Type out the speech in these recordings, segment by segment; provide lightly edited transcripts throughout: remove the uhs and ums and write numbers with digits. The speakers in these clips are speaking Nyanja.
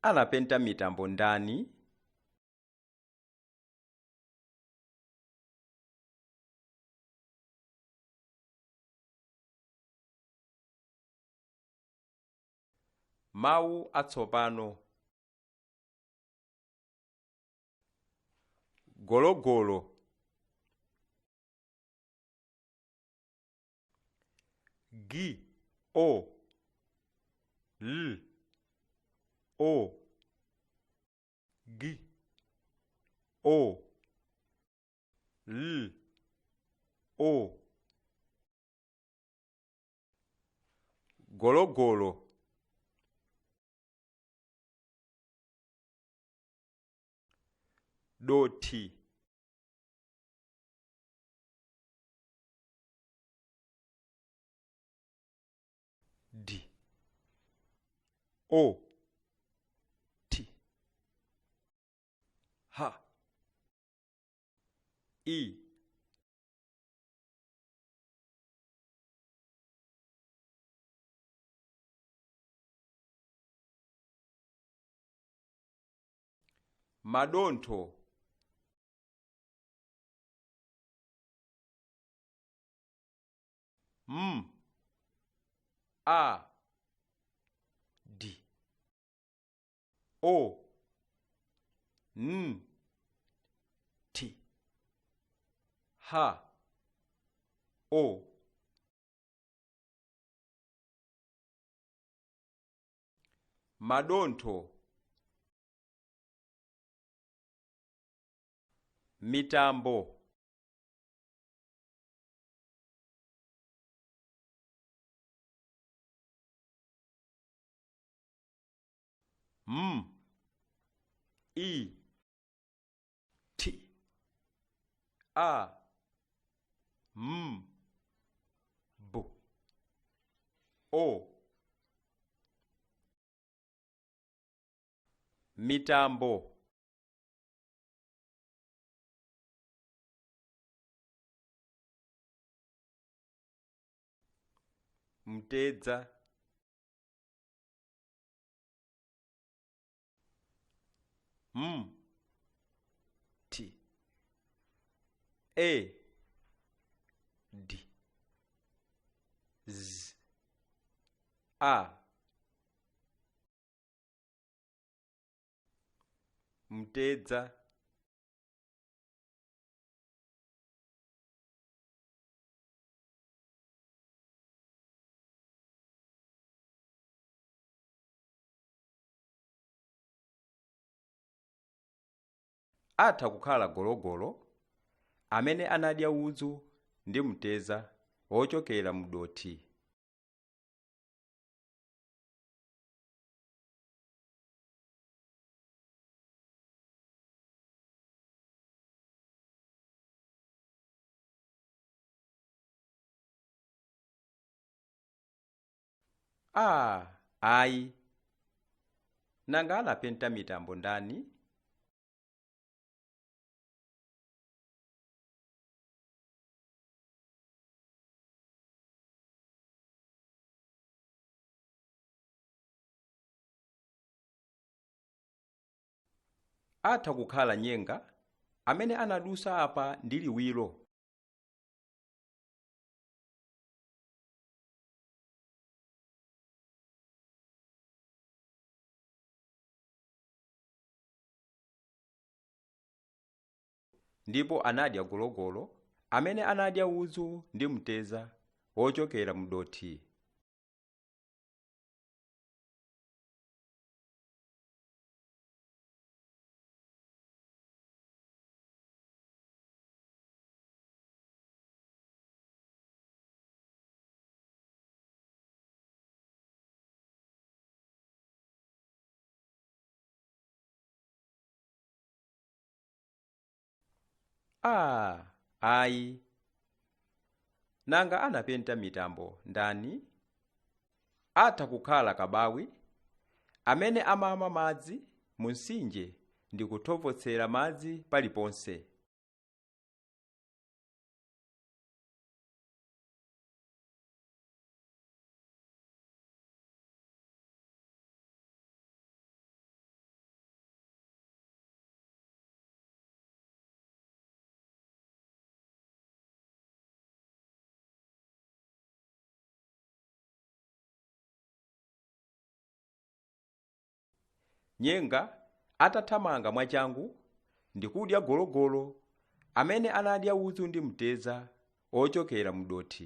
Anapenta mitambo ndani? Mawu atsopano. Gologolo. G O L O G O L O. Gologolo. Dothi. D O T H I. Madontho. M A D O N T H O. Madontho. Mitambo. M I T A M B O. Mitambo. Mtedza. M T A D Z A. Mtedza. Atha kukhala gologolo amene anadya udzu ndi mtedza wochokera mu dothi. Ah, ayi. Nanga anapenta mitambo ndani? Atha kukhala nyenga amene anadusa apa ndi liwiro. Ndipo anadya gologolo amene anadya udzu ndi mtedza wochokera mu dothi. Ah, ayi. Nanga anapenta mitambo ndani? Atha kukhala kabawi amene amamwa madzi mu mtsinje ndi kuthovotsera madzi paliponse. Nyenga atathamanga mwachangu ndikudya gologolo amene anadya udzu ndi mtedza ochokera mdothi.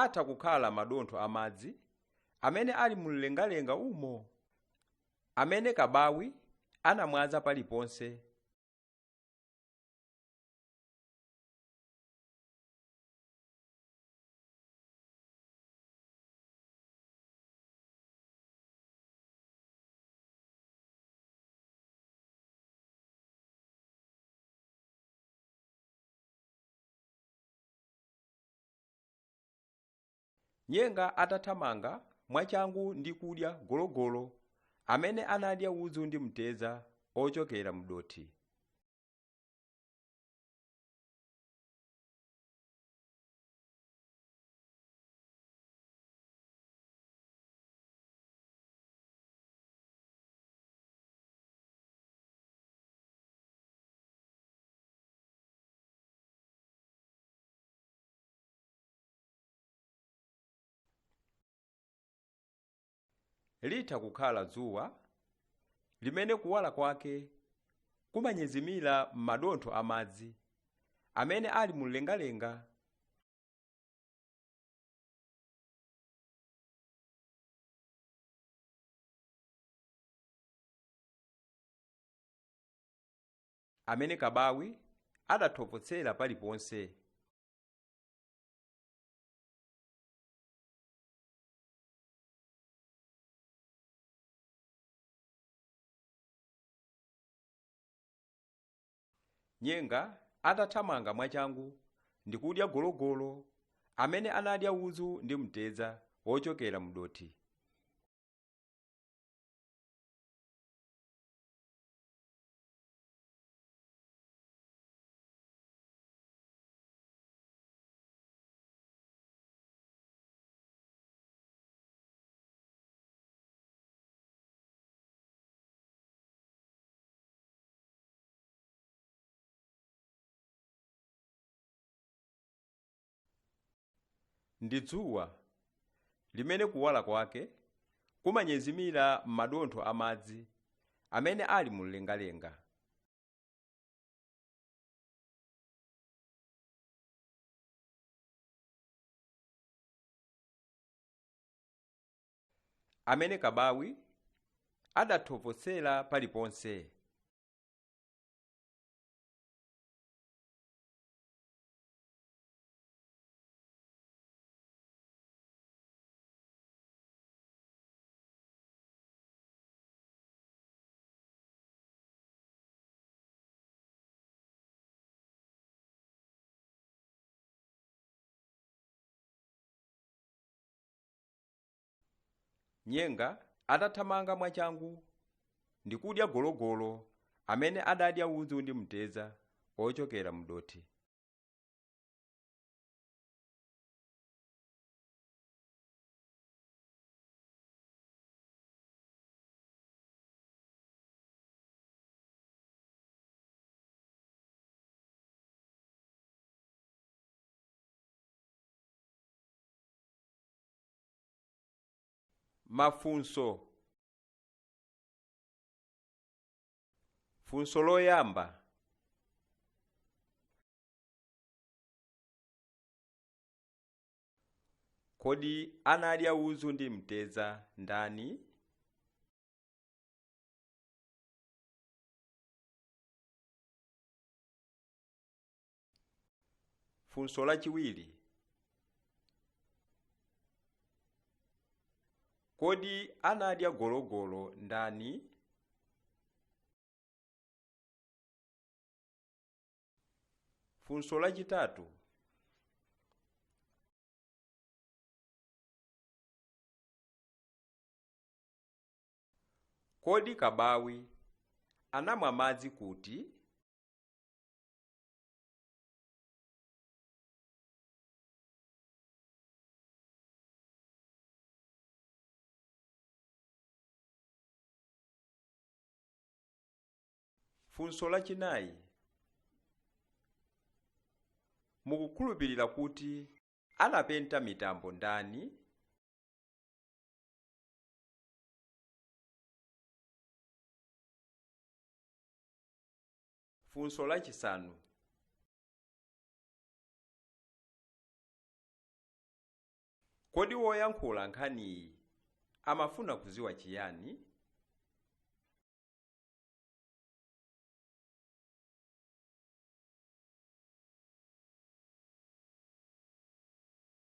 Atha kukhala madontho amadzi amene ali mumlengalenga umo, amene kabawi anamwaza paliponse. Nyenga atathamanga mwachangu ndi kudya gologolo amene anadya udzu ndi mtedza ochokera mdothi. Litha kukhala dzuwa limene kuwala kwake kumanyezimira m'madontho amadzi amene ali mumlengalenga. Amene kabawi adathopotsera paliponse. Nyenga atathamanga mwachangu ndikudya gologolo amene anadya udzu ndi mtedza wochokera mdothi. Ndi dzuwa limene kuwala kwake kumanyezimira m'madontho amadzi amene ali mumlengalenga. Amene kabawi adathopotsera paliponse. Nyenga atathamanga mwachangu ndikudya gologolo amene adadya udzu ndi mtedza ochokera mdothi. Mafunso. Funso loyamba. Kodi anadya udzu ndi mtedza ndani? Funso lachiwiri. Kodi anadya gologolo ndani? Funso lachitatu. Kodi kabawi anamwa madzi kuti? Funso lachinayi. Mukukhulupirira kuti anapenta mitambo ndani? Funso lachisanu. Kodi woyankhula nkhaniyi amafuna kuziwa chiyani?